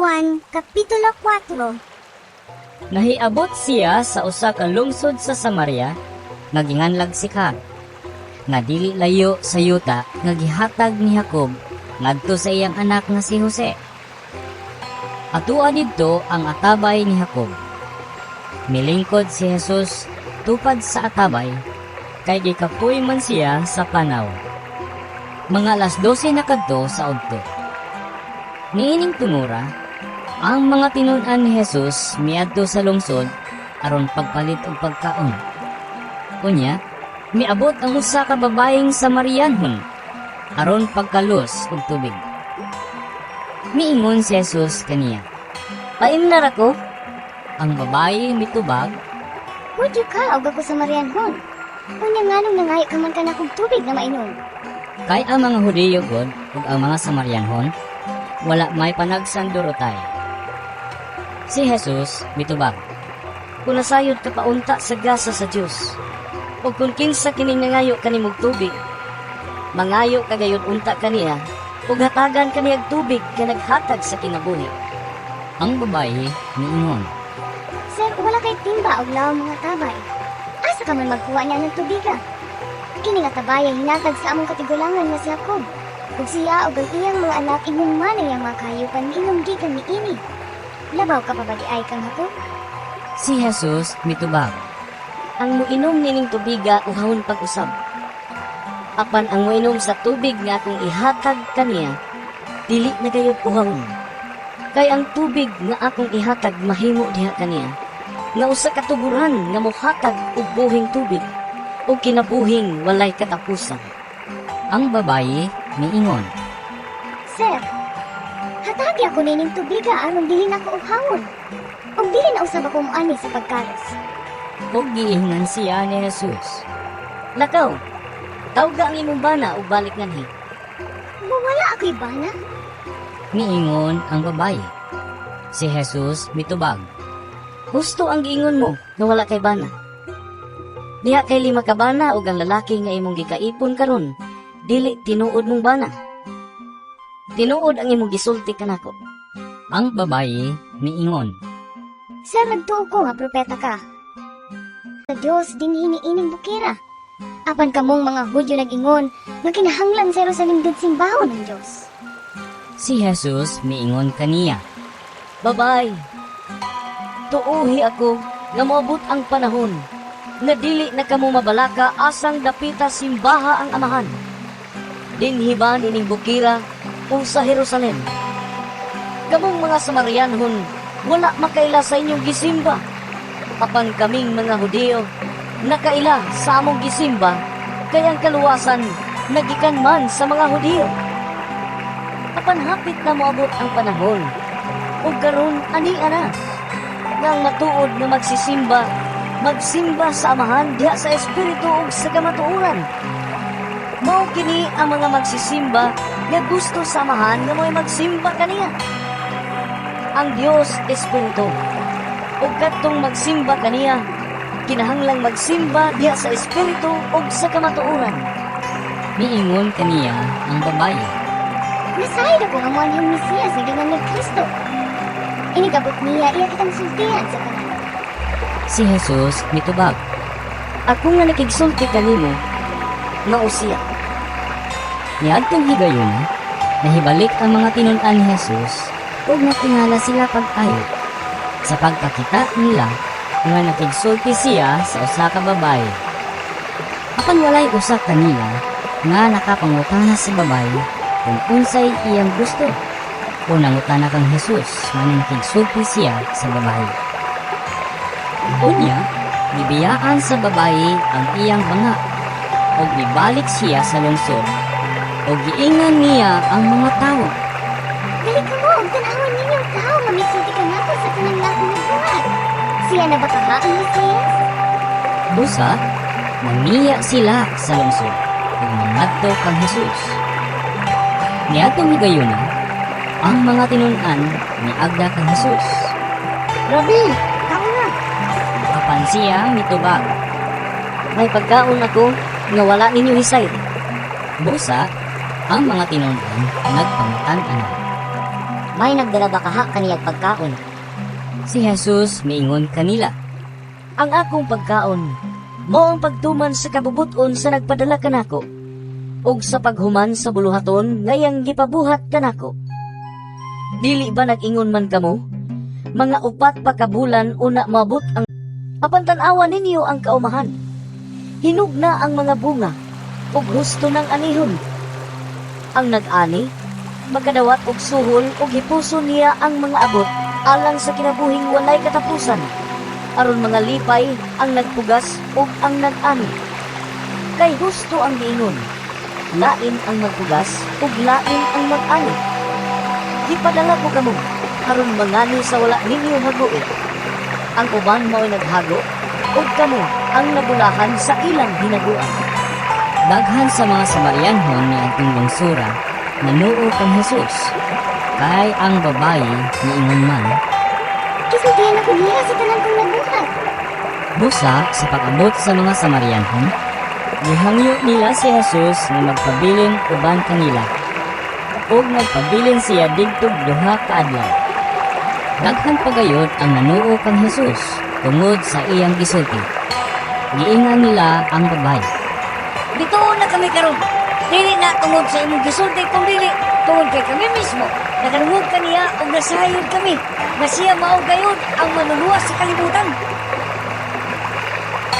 Juan, Kapitulo 4. Nahiabot siya sa usa ka lungsod sa Samaria nga ginganlag Sikar, nga dili layo sa yuta nga gihatag ni Jacob ngadto sa iyang anak nga si Jose. Atua didto ang atabay ni Jacob. Milingkod si Jesus tupad sa atabay kay gikapoy man siya sa panaw. Mga alas 12 na kadto sa udto. Niining tungura, ang mga tinun-an ni Jesus miadto sa lungsod aron pagpalit og pagkaon. Unya, miabot ang usa ka babayeng Samarianhon aron pagkalus og tubig. Miingon si Jesus kaniya, "Paimna ra ko." Ang babaye mitubag, "Hudyo ka, ug ako Samarianhon. Unya nganong nangayo ka man kanakog tubig na mainom?" Kay ang mga Hudiyo gud ug ang mga Samarianhon wala may panagsandurotay. Si Jesus mitubag, "Kung nasayod ka paunta sa gasa sa Dios, ug kung kinsa kining nangayo kanimog tubig, mangayo ka gayud unta kaniya, ug hatagan kaniyag tubig nga naghatag sa kinabuhi." Ang babaye miingon, "Sir, wala kay timba og lawom nga tabay. Asa ka man magkuha niya ng tubiga? Kini nga tabay ay hinatag sa among katigulangan nga si Jacob. Ug siya ug ang iyang mga anak ingon man ang iyang mga kahayupan miinom gikan niini. Labaw ka pa ba diay kang Jacob?" Si Jesus mitubag, "Ang moinom nining tubiga uhawon pag-usab. Apan ang moinom sa tubig nga akong ihatag kaniya, dili na gayud uhawon. Kay ang tubig nga akong ihatag mahimo diha kaniya nga usa ka tuburan nga mohatag og buhing tubig ug kinabuhing walay katapusan." Ang babaye miingon, "Sir, hatagi ako nining tubiga aron dili na ko uhawon. Ug dili na usab ako moani sa pagkalos." Ug giingnan siya ni Jesus, "Lakaw, tawga ang imong bana ug balik nganhi." "Wala ako'y bana." Miingon ang babaye. Si Jesus mitubag, "Husto ang giingon mo nga wala kay bana. Diha kay lima ka bana ug ang lalaki nga imong gikaipon karon dili tinuod mong bana. Tinuod ang imong gisulti kanako." Ang babaye miingon, "Sir, nagtuo ko nga propeta ka. Sa Dios dinhi niining bukira. Apan kamong mga Hudyo nag-ingon nga kinahanglan sa Jerusalem did simbahon ang Dios." Si Jesus miingon kaniya, "Babay, tuuhi ako nga moabot ang panahon nga dili na kamo mabalaka asang dapita simbaha ang Amahan. Dinhi ba nining bukira o sa Jerusalem. Kamong mga Samarianhon, wala makaila sa inyong gisimba. Apan kaming mga Hudiyo, nakaila sa among gisimba, kay ang kaluwasan nagikan man sa mga Hudiyo. Apan hapit na moabot ang panahon, ug karon ani ana, nga ang matuod nga magsisimba, magsimba sa Amahan diha sa Espiritu ug sa kamatuoran. Mao kini ang mga magsisimba nga gusto sa Amahan nga mo'y magsimba kaniya. Ang Dios Espiritu. Ug kadtong magsimba kaniya, kinahanglang magsimba diha sa Espiritu ug sa kamatuoran." Miingon kaniya ang babaye, "Nasayod ako nga moanhi ang Mesiyas nga ginganlag Kristo. Inigabot niya, iya kitang sultihan sa tanan." Si Jesus mitubag, "Ako nga nakigsulti kanimo, mao siya." Niadtong higayuna, nahibalik ang mga tinun-an ni Jesus ug natingala sila pag-ayo sa pagkakita nila nga nakigsulti siya sa usa ka babaye. Apan walay usa kanila nga nakapangutana sa babaye kung unsay iyang gusto o nangutana kang Jesus nga nakigsulti siya sa babaye. Unya, gibiyaan sa babaye ang iyang banga ug mibalik siya sa lungsod ug giingnan niya ang mga tawo, "Dali kamo, ug tan-awon ninyo ang tao nga misulti kanako sa tanan nakong nabuhat. Siya na ba kaha ang Mesiyas?" Busa, nangniya sila sa lungsod ug nangadto kang Jesus. Niadtong higayuna, ang mga tinun-an miagda kang Jesus. "Rabi, kauna." Apan siya mitubag, "May pagkaon ako nga wala ninyo hisayri." Busa, ang mga tinun-an nagpangutan-ana, May nagdala ba kaha kaniyag pagkaon? Si Jesus miingon kanila, Ang akong pagkaon, mao ang pagtuman sa kabubuton sa nagpadala kanako, ug sa paghuman sa buluhaton nga iyang gipabuhat kanako. Dili ba nag-ingon man kamo? Mga 4 pa ka bulan una maabot ang, apan tan-awa ninyo ang kaumahan. Hinog na ang mga bunga, ug husto ng anihon. Ang nag-ani, makadawat og suhol ug hipuso niya ang mga abot alang sa kinabuhing walay katapusan aron mga lipay ang nagpugas ug ang nag-ani. Kay husto ang giingon, lain ang magpugas ug lain ang mag-ani. Gipadala ko kamo aron mangani sa wala ninyo haguit. Ang uban mao'y naghago ug kamo ang nabulahan sa ilang hinaguan. Daghan sa mga Samarianhon nga atong lungsura nanuo kang Jesus. Kay ang babayi niingon man, Gisultihan ako niya sa tanan kong nabuhat. Busa sa pag-abot sa mga Samarianhon, gihangyo nila si Jesus nga magpabilin uban kanila. Ug nagpabilin siya digtog 2 ka adlaw. Daghan pa gayud ang nanuo kang Jesus tungod sa iyang gisulti. Giingan nila ang babayi, Bituon na kami karon. Dili na tungod sa imong gisulti kung dili tungod kay kami mismo. Nakadungog kaniya ug nasayod kami nga siya mao gayud ang manuluwas sa kalibutan.